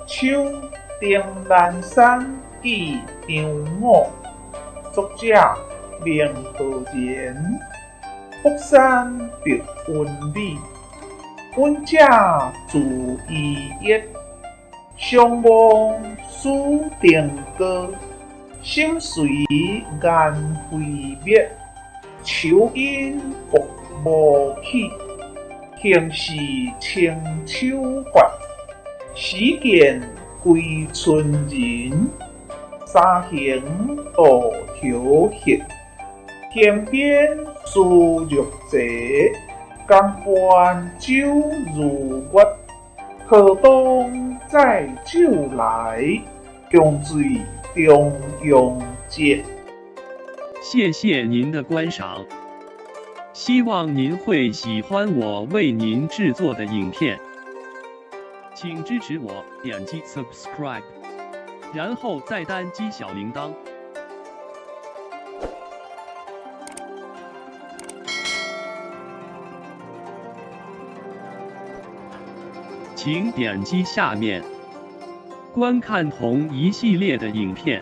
秋，终南山记张五，作者孟浩然。福山白云美，隐者自遗逸。相忘使登高，心随烟飞灭。树阴薄雾起，行似清秋发。始见归村人，三行渡桃叶。天边思绿济，江畔酒如月。河东载酒来，共醉重阳节。谢谢您的观赏，希望您会喜欢我为您制作的影片，请支持我点击 subscribe，然后再单击小铃铛。请点击下面观看同一系列的影片。